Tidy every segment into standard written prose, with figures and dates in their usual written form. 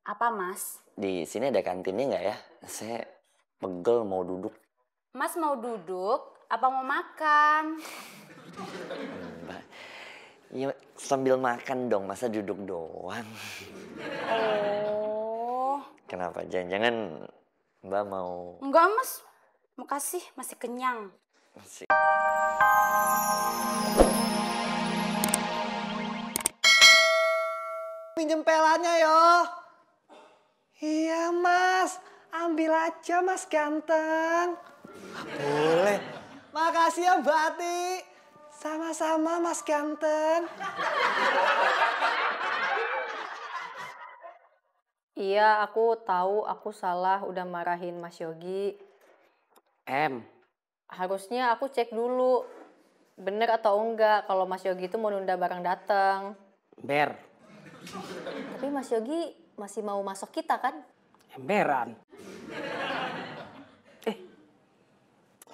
Apa, Mas? Di sini ada kantinnya nggak ya? Saya pegel mau duduk. Mas mau duduk? Apa mau makan? Mbak, ya sambil makan dong, masa duduk doang? Oh. Kenapa? Jangan-jangan Mbak mau... Enggak, Mas. Makasih, masih kenyang. Pinjem pelannya yo. Iya mas, ambil aja mas ganteng. Boleh. Makasih ya Mbak Ati. Sama-sama mas ganteng. Iya, aku tahu aku salah udah marahin Mas Yogi. Harusnya aku cek dulu bener atau enggak kalau Mas Yogi itu mau nunda barang datang. Ember. Tapi Mas Yogi masih mau masuk kita kan? Emberan.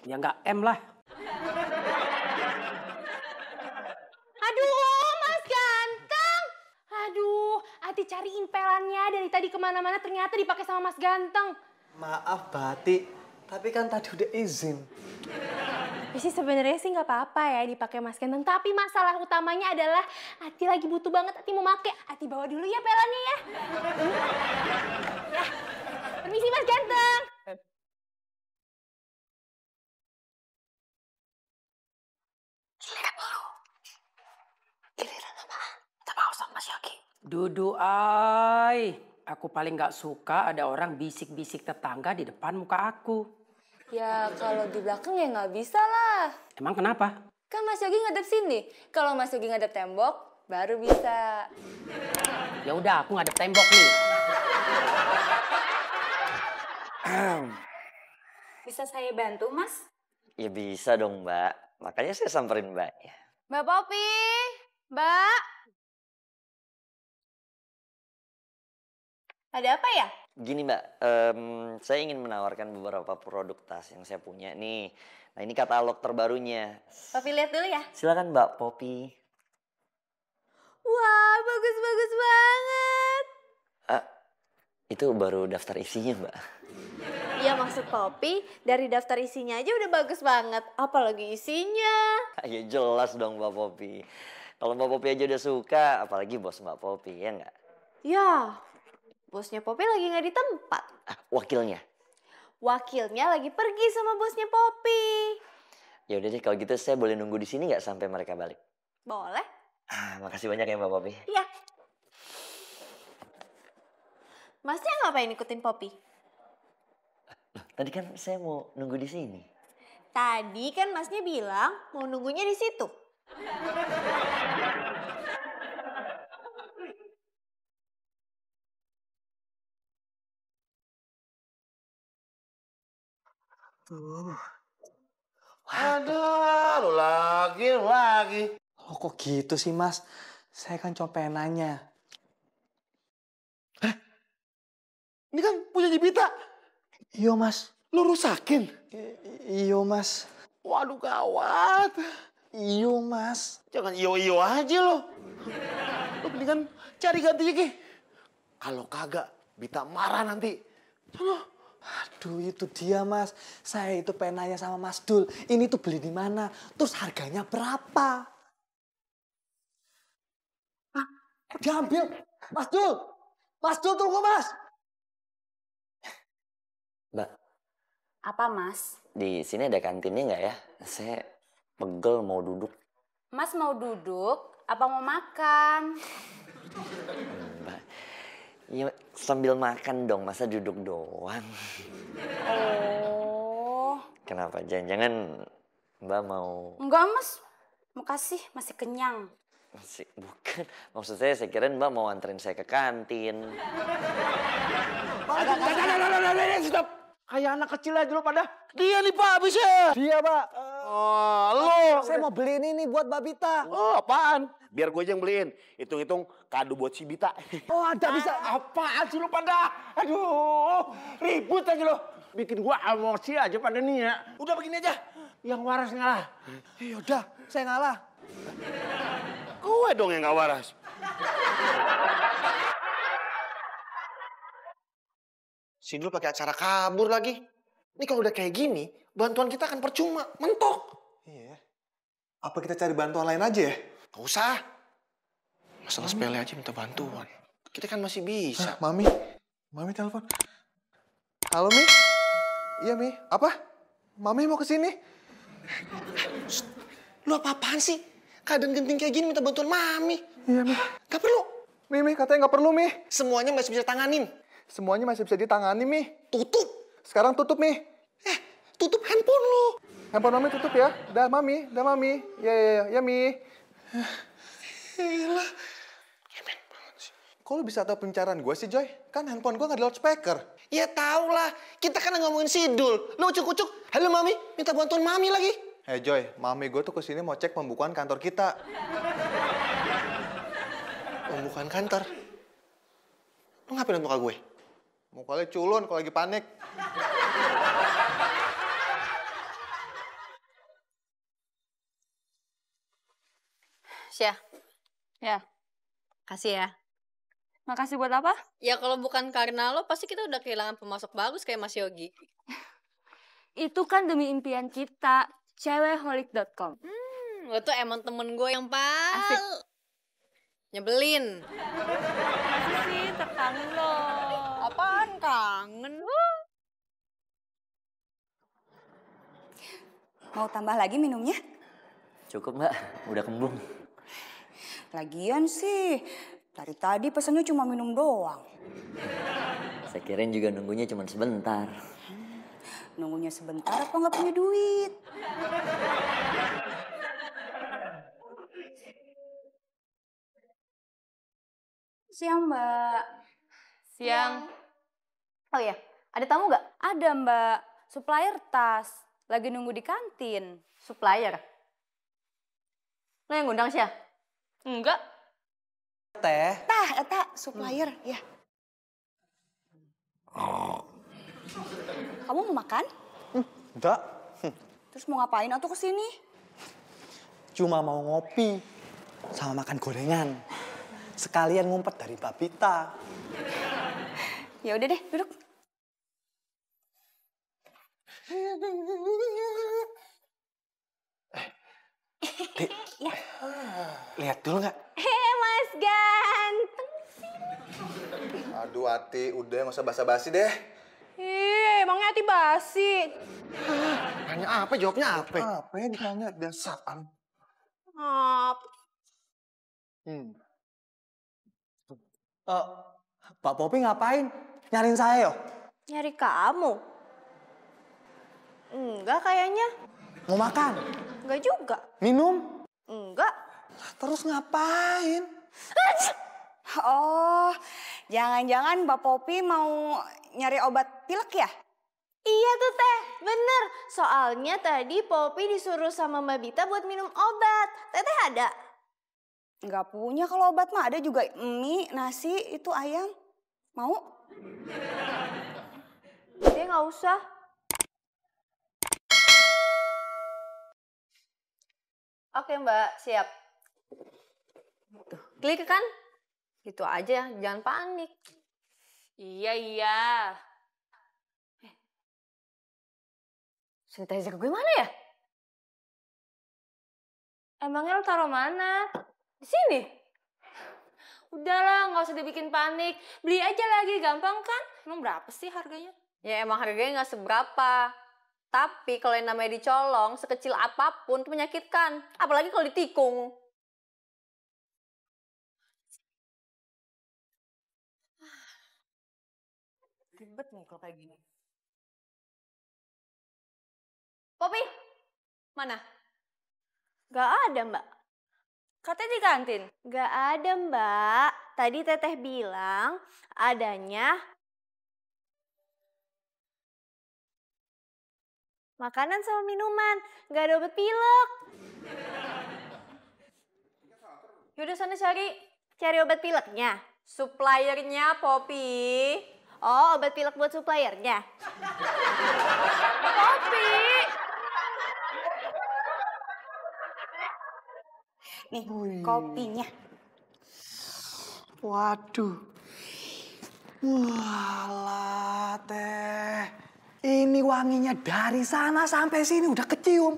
Ya nggak M lah. Aduh, Mas Ganteng. Aduh, Ati cariin pelannya dari tadi kemana-mana ternyata dipakai sama Mas Ganteng. Maaf Mbak Ati, tapi kan tadi udah izin. Tapi sih sebenarnya sih nggak apa-apa ya dipakai Mas Ganteng. Tapi masalah utamanya adalah Ati lagi butuh banget, Ati mau make. Ati bawa dulu ya pelannya ya. Ya, permisi Mas Ganteng. Dudu ay. Aku paling nggak suka ada orang bisik-bisik tetangga di depan muka aku. Ya kalau di belakang ya nggak bisa lah. Emang kenapa? Kan Mas Yogi ngadep sini. Kalau Mas Yogi ngadep tembok, baru bisa. Ya udah, aku ngadep tembok nih. Bisa saya bantu, Mas? Ya bisa dong Mbak, makanya saya samperin Mbaknya. Mbak Popi, Mbak. Ada apa ya? Gini Mbak, saya ingin menawarkan beberapa produk tas yang saya punya nih. Nah ini katalog terbarunya. Popi lihat dulu ya. Silakan Mbak Popi. Wah, bagus-bagus banget. Itu baru daftar isinya Mbak. Iya maksud Popi, dari daftar isinya aja udah bagus banget. Apalagi isinya. Ya jelas dong Mbak Popi. Kalau Mbak Popi aja udah suka, apalagi bos Mbak Popi, ya nggak? Ya, bosnya Popi lagi nggak di tempat. Wakilnya? Wakilnya lagi pergi sama bosnya Popi. Ya udah deh, kalau gitu saya boleh nunggu di sini nggak sampai mereka balik? Boleh? Makasih banyak ya Mbak Popi. Iya. Masnya ngapain ikutin Popi? Tadi kan saya mau nunggu di sini. Tadi kan masnya bilang mau nunggunya di situ. Ada, lu lagi. Oh kok gitu sih mas? Saya kan cuma pengen nanya. Ini kan punya Bita. Iya mas. Lu rusakin. Iya mas. Waduh gawat. Iya mas. Jangan iyo-iyo aja lo. Lu mendingan cari gantinya Ki. Kalau kagak, Bita marah nanti. Sono. Aduh itu dia mas. Saya itu pengen nanya sama Mas Dul. Ini tuh beli di mana? Terus harganya berapa? Hah? Diambil. Mas Dul. Mas Dul tunggu mas. Mbak, Apa, Mas? di sini ada kantinnya nggak ya? Saya pegel mau duduk. Mas mau duduk? Apa mau makan? Mbak, ya sambil makan dong, masa duduk doang? Oh. Kenapa? Jangan-jangan Mbak mau... Enggak, Mas. Makasih, masih kenyang. Bukan, maksud saya kirain Mbak mau anterin saya ke kantin. Stop. Kayak anak kecil aja lo pada. Dia nih Pak, habisnya. Dia pak. Oh, lo. Saya mau beliin ini buat Mbak Bita. Oh, apaan? Biar gue aja yang beliin. Hitung-hitung kado buat si Bita. Oh ada bisa. Apaan sih lo pada? Aduh, ribut aja lo. Bikin gue emosi aja pada nih ya. Udah begini aja. Yang waras ngalah. Yaudah saya ngalah. Gue dong yang gak waras. Sidul pakai acara kabur lagi. Ini kalau udah kayak gini, bantuan kita akan percuma, mentok. Iya. Apa kita cari bantuan lain aja ya? Gak usah. Masalah sepele aja minta bantuan. Kita kan masih bisa. Mami. Mami telepon. Halo, Mi. Iya, Mi. Apa? Mami mau kesini? Lu apa-apaan sih? Keadaan genting kayak gini minta bantuan Mami. Iya, Mi. Gak perlu. Mi, katanya nggak perlu, Mi. Semuanya masih bisa tanganin. Semuanya masih bisa ditangani, Mi. Tutup. Sekarang tutup, Mi. Tutup handphone lu. Handphone Mami tutup ya. Dah, Mami. Dah, Mami. Ya, Mi. Gila. Kok lu bisa tahu pembicaraan gue sih, Joy? Kan handphone gue nggak di loudspeaker. Ya tau lah. Kita kan ngomongin Sidul. Lu ucuk-ucuk. Halo Mami. Minta bantuan Mami lagi. Hey, Joy. Mami gue tuh kesini mau cek pembukuan kantor kita. Pembukaan kantor. Lu ngapain muka gue? Mukanya culun kalau lagi panik. Syah, Ya, kasih ya. makasih buat apa? Ya kalau bukan karena lo, pasti kita udah kehilangan pemasok bagus kayak Mas Yogi. Itu kan demi impian kita, cewekholik.com. Lo tuh emang temen gue yang paling Asik. nyebelin. Masih sih, terkangen loh. Apaan kangen? Mau tambah lagi minumnya? Cukup nggak? Udah kembung. Lagian sih, dari tadi pesannya cuma minum doang. Saya kirain juga nunggunya cuma sebentar. Nunggunya sebentar apa nggak punya duit? Siang, Mbak. Siang. Oh iya, ada tamu nggak? Ada Mbak, supplier tas. Lagi nunggu di kantin. Supplier. Lo yang ngundang Syah? Enggak. Teh. Eta supplier, ya. Kamu mau makan? Enggak. Terus mau ngapain atau kesini? Cuma mau ngopi. Sama makan gorengan. Sekalian ngumpet dari Babita. Ya udah deh, duduk. Dek, lihat dulu nggak? Mas ganteng. Aduh, Ati, udah nggak usah basa-basi deh. Ih, emangnya hati basi. Nanya apa? Jawabnya apa? Apa ya ditanya dasaan? Apa? Pak Popi ngapain? Nyariin saya yo? Nyari kamu? Enggak kayaknya. Mau makan? Enggak juga. Minum? Enggak. Terus ngapain? Oh, jangan-jangan Mbak Popi mau nyari obat pilek ya? Iya tuh Teh, bener. Soalnya tadi Popi disuruh sama Mbak Bita buat minum obat. Teteh ada? Nggak punya kalau obat mah, ada juga mie, nasi, itu ayam. Mau? Dia nggak usah. Oke Mbak, siap. Tuh, klik kan? Gitu aja, jangan panik. Iya. Sanitizer gue mana ya? Emangnya lo taruh mana? Di sini. Udahlah, nggak usah dibikin panik. Beli aja lagi, gampang kan? Emang berapa sih harganya? Ya emang harganya nggak seberapa. Tapi kalau yang namanya dicolong, sekecil apapun itu menyakitkan. Apalagi kalau ditikung. Ribet nih kalau kayak gini. Popi, mana? Nggak ada Mbak. Katanya di kantin. Nggak ada Mbak. Tadi Teteh bilang adanya makanan sama minuman. Nggak ada obat pilek. Yaudah sana cari. Cari obat pileknya. Suppliernya Popi. Oh, obat pilek buat suppliernya. Kopi. Nih, kopinya. Waduh. Walah, Wah teh, ini wanginya dari sana sampai sini udah kecium.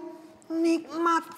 Nikmat.